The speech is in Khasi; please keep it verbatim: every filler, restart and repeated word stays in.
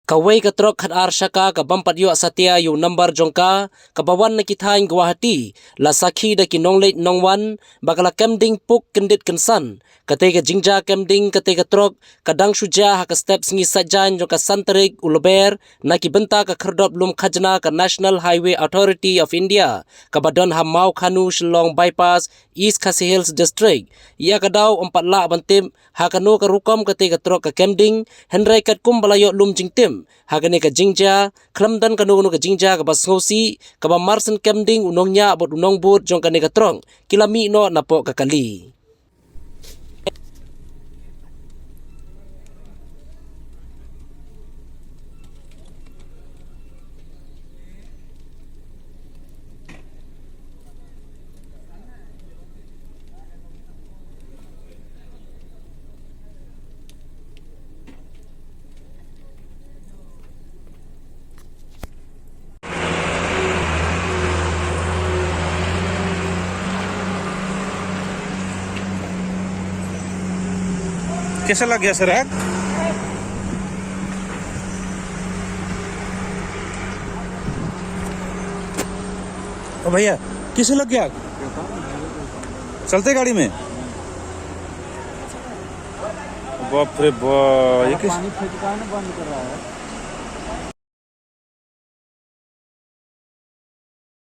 Kawei ka trok khatar shaka ka bym pat ïoh satia ïa u nambar jong ka, kaba wan na ki thaiñ Guwahati, la sakhi da ki nongleit nongwan, ba ka la kem ding puk kyndit kynsan. Katei ka jingjia kem ding katei ka trok, ka dang shu jia ha ka step sngi Saitjaiñ jong ka san tarik u Lber, na ki bynta ka khyrdop lum khajna ka National Highway Authority of India, kaba don ha Mawkhanu Shillong Bypass, East Khasi Hills District. Ïa ka daw ym pat lah ban tip ha kano ka rukom katei ka trok ka kem ding, hynrei katkum ba la ïoh lum jingtip ha kane ka jingjia, khlem don kano kano ka jingjia kaba sngewsih, kaba marsien kem ding u nongñiah bad u nongbud jong kane ka trok ki la mih noh napoh ka kali. कैसा लग गया सर आग? ओ भैया, कैसे लग गया आग? चलते गाड़ी में? बाप रे बाप, ये किस पानी फेंकता है ना, बंद कर रहा है।